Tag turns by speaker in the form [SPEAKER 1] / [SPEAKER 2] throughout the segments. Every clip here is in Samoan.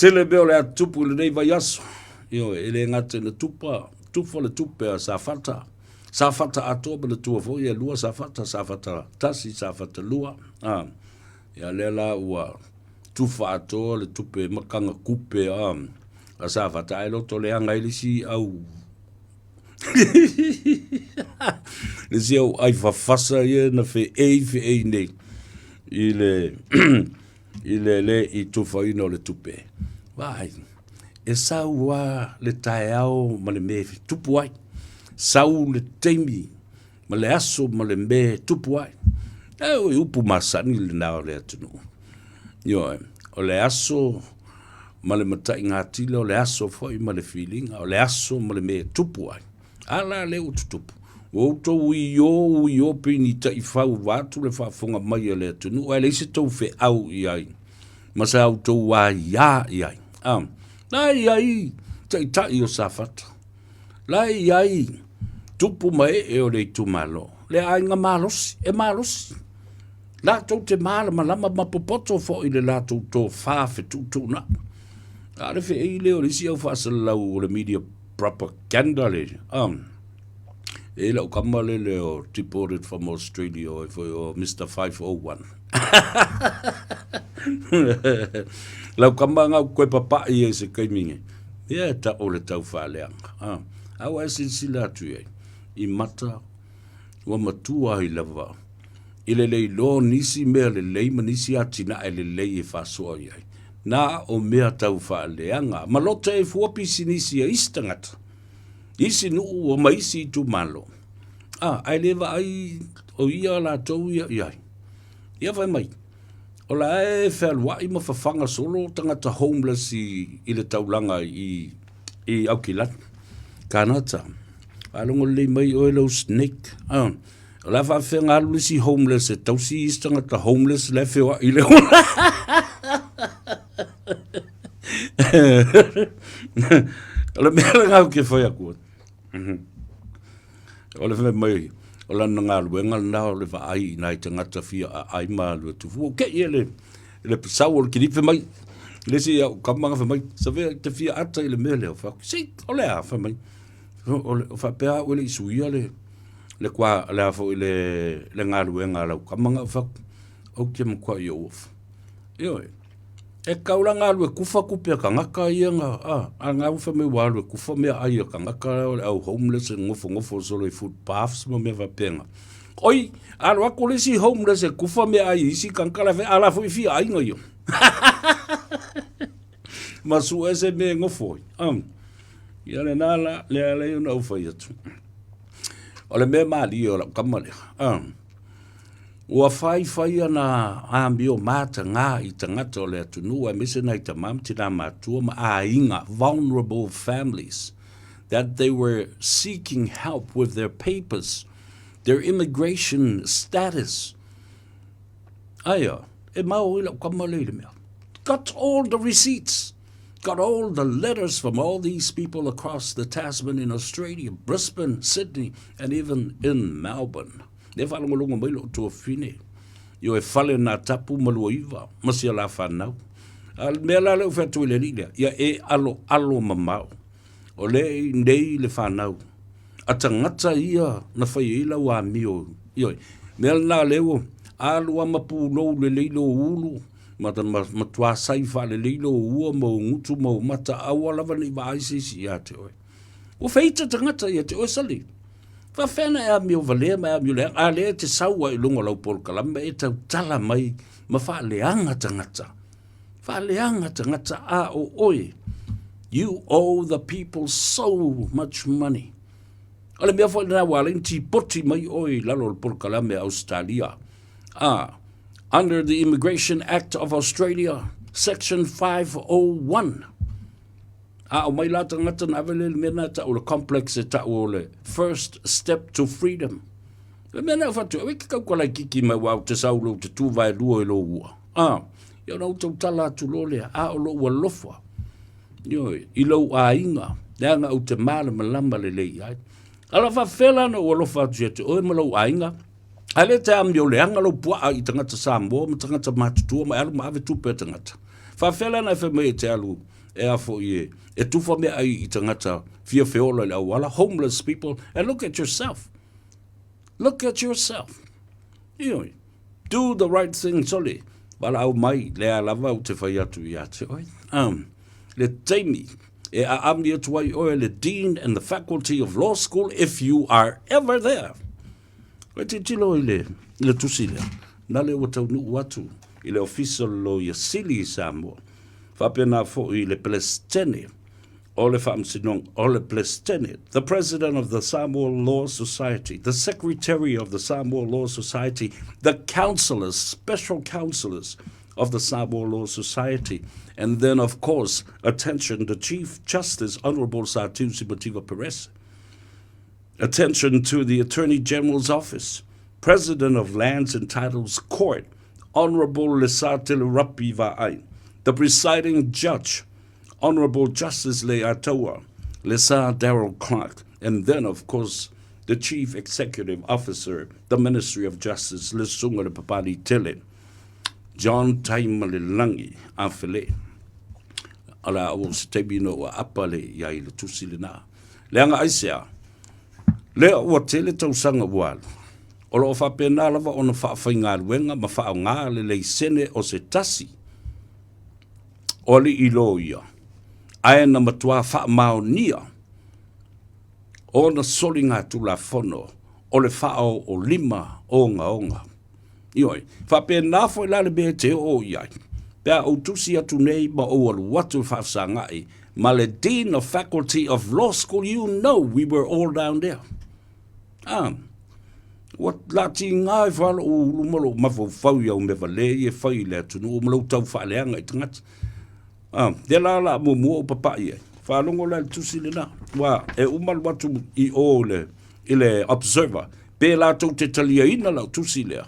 [SPEAKER 1] Tele mea o le a tupu i lenei vaiaso. Ioe, e le gata ina tupa, tufa le tupe a Safata, Safata atoa manatua foi e lua Safata, Safata tasi, Safata lua. A, ia lea la ua tufa atoa le tupe makaga kupe a, a Safata ae loto leaga ai le isi au le isi au ai fafasa ia na feei feei nei i le i le le i tufaina o le tupe. Vaai, e sau lava le taeao ma le mea e tupu ai, sau le taimi ma le aso ma le mea e tupu ai. E o upu masani lena o le atunuu. Ioe, o le aso ma le mataigatila, o le aso foi ma le filiga, o le aso ma le mea e tupu ai. A la lea ua tutupu? Ua outou uiō uiō pei ni taifau vaeatu le faafofoga mai a le atunuu ae leai se tou feau i ai ma sa outou aiā i ai. A, la e i ai taitai o Safata, la e i ai tupu ma ee o le itumalo, le aiga malosi, e malosi. Latou te malamalama ma popoto foi i le latou tofa fetuutuunai. A o le feei lea o le isi au faasalalau o le media propaganda le, e i lau kama le le o deported from Australia o foi o Mr 501. Lau kama ngau koe papai e se kaimi nge. Ia e ta o le tau whaaleanga. Aua e silasila atu i ai. I mata ua matua ai lava i le leiloa nisi mea lelei ma nisi atinae lelei e faasoa i ai. Na o mea tau faaleaga ma lote ai fua pisinisi a isi tagata, isi nuu ma isi itumalo. A, ae le vaai o ia latou ia i ai. Ia fai mai, o la e fealuai ma fafaga solo tagata homeless i, i le taulaga i, i Aukilani. Kanata, faalogo lelei mai oe lau snake. Ah. O le a faafefea ona alu le isi homeless e tausi isi tagata homeless la e feoai i le ola. O le mea lena ou te fai atu ai. O le fai mai, o lana galuega lena o le vaai i nai tagata fia aai ma alu atu fua. Te i e le, le sau o le kilipi fai mai, le isi au kama fai mai, save te fia ata i le mea lea. Fai atu, si, o le a, fai mai. O le, faapea au e le i suia le, le kua, le a foi le, le galuega a lau kama na ou fai atu, ou te matuai ou ofu. Ioe, e kau la galu e kufa tupe a tagata ia na, a, a na ua fai mai ua alu e kufa meaai a tagata o le au homeless e nofonofo solo i footpaths ma mea faapena. Oi, alu atu le isi homeless e kufa meaai i isi tagata la fai, a la foi fia aiga ia. Ma sue se mea e nofo ai. Um, ia lena la, lea lea ona ou fai atu. O le mea malie o lau kama lea. Um, ua faifai ana amio matagā i tagata o le atunuu aemaise nai tama ma tinā matua ma aiga, vulnerable families, that they were seeking help with their papers, their immigration status. Aia, e mao ai lau kama lea i le mea. Got all the receipts. Got all the letters from all these people across the Tasman in Australia, Brisbane, Sydney, and even in Melbourne. Lea faalogologo mai lou tuafafine, ioe e fale nā tapu ma luaiva, ma sia la whanau. A le mea la lea ua fai atu i le alii lea, ia e aloalo mamao. O lea i nei le whanau. A tagata ia na fai ai lau amio, ioe. Mea lena lea ua alu a ma pulou lelei lou ulu, ma matua sai faalelei lou ua ma ou gutu ma ou mata, aua lava ne i vaai se isi ia te oe. Ua feita tagata ia te oe sali. Faafefea ona e amio valea ma e amio leaga, a lea e te sau ai i luga o lau polokalame e tautala mai ma faaleaga tagata. Faaleaga tagata a o oe. You owe the people so much money. O le mea foi lena ua ala ai ona tipoti mai oe i lalo o le polokalame a Ausetalia. A, under the Immigration Act of Australia, Section 501. A o mai la tagata na ave le mea na tau le complex e tau o le first step to freedom. Le mea na whatu, awe ki kau kalai kiki mai wau te saulo te tūvae lua i lo ua. A, ia ona ou tautala atu loa lea, a o lou alofa, ioe, i lou aiga, leaga ou te malamalama lelei ai. Ala faafefea la ona ou alofa atu ia te oe ma lou aiga, a le te amio leaga lou puaa i tagata Samoa ma tagata matutua ma e alu ma ave tupe a tagata. Faafefea la ona e fai mai e te alu e a foi e, e tufa meaai i tagata fia feola i le auala, homeless people, and look at yourself. Look at yourself. Ioe. Do the right thing, sole. Valaau mai, lea lava ou te fai atu ia te oe. Um, le taimi e aami atu ai oe le Dean and the Faculty of Law School if you are ever there. Koe titilo i le, i le tusi lea. Na le ua taunuu atu i le ofisa o le Loia Sili i Samoa. Faapena foi i le Pelestene o le Faamasinoga o le Pelestene, the President of the Samoa Law Society, the Secretary of the Samoa Law Society, the councillors, special councillors of the Samoa Law Society, and then, of course, attention, the Chief Justice, Honorable Satiu Simativa Perez. Attention to the Attorney General's Office, President of Lands and Titles Court, Honorable Lesatele Rapi Va'ai, the presiding judge, Honorable Justice Leiataua, Lesa Darrell Clark, and then, of course, the Chief Executive Officer, the Ministry of Justice, Lesuga le Papali Tele, John Taimalelagi Afele. Ala o se taimi no ua apa le ia i le tusi lena. Leaga aisea, lea ua tele tausaga ua alu, o lo o faapena lava ona faafaigaluega ma faaaoga le leisene o se tasi o alii loia, ae na matuā faamaonia ona soligatulafono o le faaoolima ogaoga. Ioe, faapena foi la le mea e te oo i ai, pe a ou tusi atu nei ma ou alu atu e faafesagai ma le Dean of Faculty of Law School, you know we were all down there. Ah, ua latiga ifo lava lou ulu ma lou mafaufau i au mea valea ia e fai i le atunuu ma lou tau faaleaga i tagata. Ah, lea la o le a muamua ou papai ai. Faalogo la i le tusi lena, ua e uma alu atu i o i le, i le Observer, pe latou te taliaina lau tusi lea,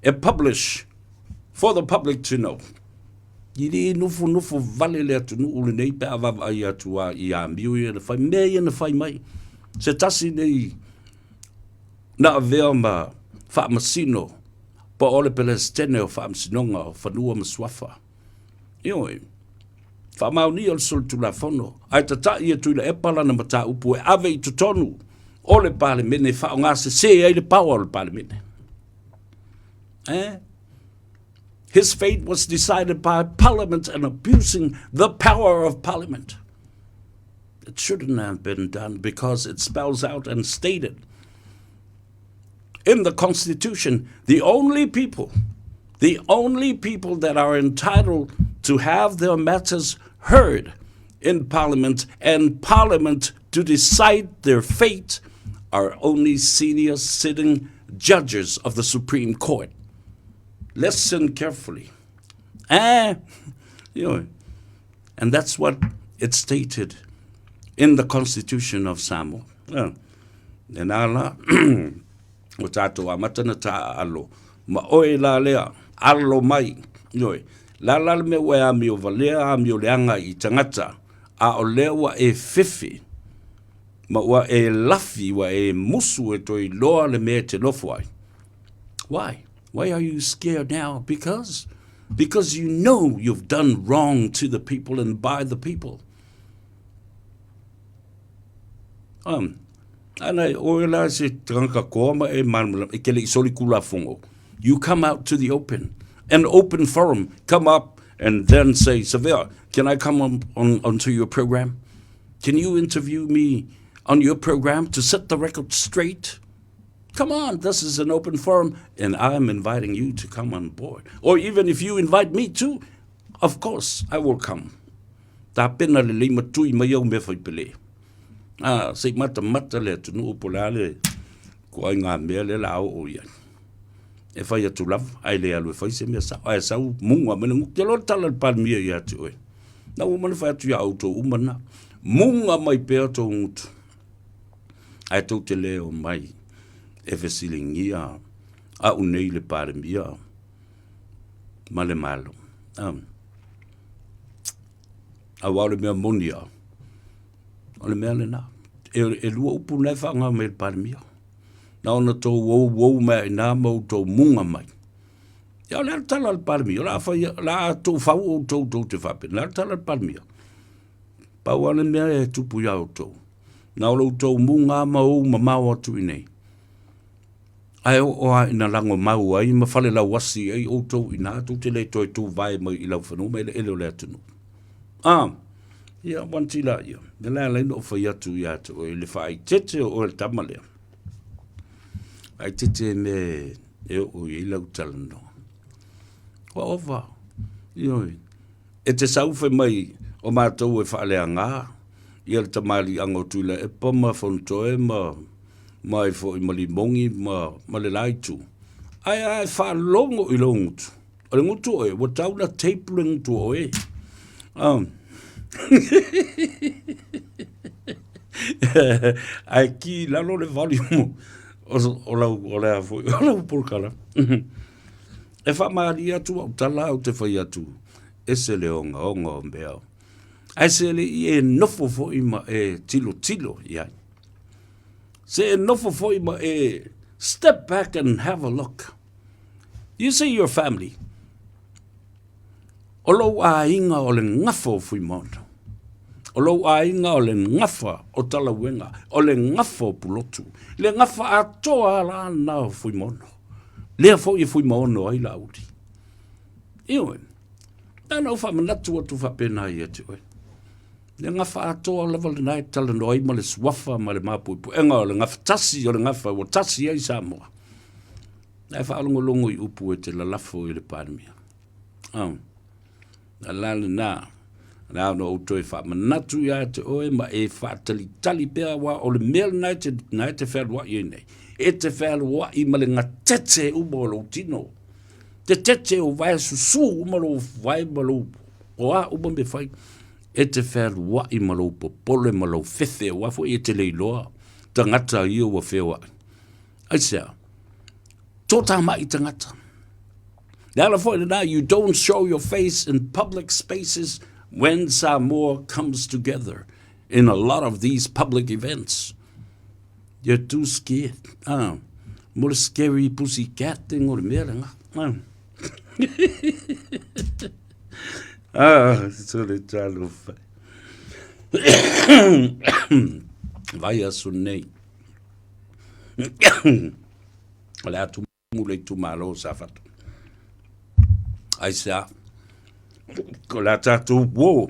[SPEAKER 1] e publish for the public to know. I le nofonofo vale le atunuu lenei pe a vaavaai atu a i amio ia na fai, mea ia na fai mai. Se tasi nei na avea ma faamasino po o le Pelestene o Faamasinoga o Fanua ma Suafa. Ioe, faamaonia le solitulafono, ae tata'i e Tuilaepa lana mataupu e ave i totonu o le Palemene e faaaogasese ai le power o le Palemene. Eh? His fate was decided by Parliament and abusing the power of Parliament. It shouldn't have been done because it spells out and stated in the Constitution the only people, the only people that are entitled to have their matters heard in Parliament and Parliament to decide their fate are only senior sitting judges of the Supreme Court. Listen carefully. Eh, you know, and that's what it stated in the Constitution of Samoa. Eh, lena la, ua tatou amata na taaalo ma oe la lea, alo mai, ioe, la la le mea ua e amio valea, amio leaga i tagata, a o lea ua e fefe, ma ua e lafi, ua e musu e toe iloa le mea e te nofo ai. Why? Why are you scared now? Because because you know you've done wrong to the people and by the people. Um, ana e oe la se tagata koa ma e malamalama, e ke le i soli kulafono. You come out to the open, an open forum, come up and then say, Savea, can I come on, on, onto your program? Can you interview me on your program to set the record straight? Come on, this is an open forum, and I'm inviting you to come on board. Or even if you invite me to, of course, I will come. Tapena lelei ma tui mai au mea fai pele. Ah, se i matamata le atunuu po o le a le ituaiga mea lea o le a oo i ai. E fai atu lava, ae le alu e fai se mea sao, ae sau muga mai le gutu. Te iloa le tala a le Palemia ia te oe. Na ua uma ona fai atu ia outou uma na. Muga mai pea tou gutu. Ae tou te le omai e fesiligia au nei le Palemia ma le Malo. Ah. Aua o le mea moni lava, o le mea lena. E, e lua upu na e faaaoga mai e le Palemia. Na ona tou ouou mai lava i ina ma outou muga mai. Ia o le a le tala a le Palemia, o le a fai, o le a tuufau outou tou te faapena. O le a le tala a le Palemia? Pau lava le mea e tupu iā outou, na o lo outou muga ma ou mamao atu i inei, ae oo lava ina lagomau ai ma falelauasi ai outou i ina, tou te le toe tuvae mai i laufanua ma eleele o le atunuu. A, ia wanti laia, lea la e ala ai ona ou fai atu ia te oe i le faaeteete o oe le tama lea, faaeteete i mea e oo i ai lau talanoa. Ua ova, ioe. E te sau fai mai o matou e faaleaga ia le tamaliiaga o Tuilaepa ma Fonotoe ma ma ai foi ma Limogi ma ma le la itu. Ae a e faalogo i lou gutu, o le gutu oe, ua tau na tape le gutu o oe. Ae ki i lalo le volume o lau o le a foi o lau polokalame. E faamalie atu au tala ou te fai atu, ese le ogaoga o mea. Ae se le i e nofo foi ma e tilotilo i ai. Se e nofo foi ma e step back and have a look. You see your family. O lou aiga o le gafa o Fuimaono. O lou aiga o le gafa o Talauega, o le gafa o Pulotu, le gafa atoa lava lena o Fuimaono. Lea foi e Fuimaono ai Laauli. Ioe, na ona ou faamanatu atu faapena ia te oe. Le gafa atoa lava lena e talanoa ai ma le suafa ma le mapuepuega o le gafa tasi o le gafa ua tasi ai Samoa. Ae faalogologo i upu e te lalafo i le Palemia. Oh. A la lena, na ona ou toe faamanatu ia te oe ma e faatalitali pea aua o le mea lena e te, na e te fealuai ai nei. E te fealuai ma le gatete uma o lou tino. Te tete o vae susu uma lou vae ma lou, o a uma mea fai. E te fealuai ma lou popole ma lou fefe aua foi e te le iloa tagata ia ua feoai. Aisea? Totamai tagata. Le ala foi lena, you don't show your face in public spaces when Samoa comes together in a lot of these public events. You're too scared. Ah, more scary pussy cat thing o le mea lenga. Ah. Ah, so le talofa. Vai aso nei. O le atu mu le itumalo o Safata. Aisea? O le a tatou uo.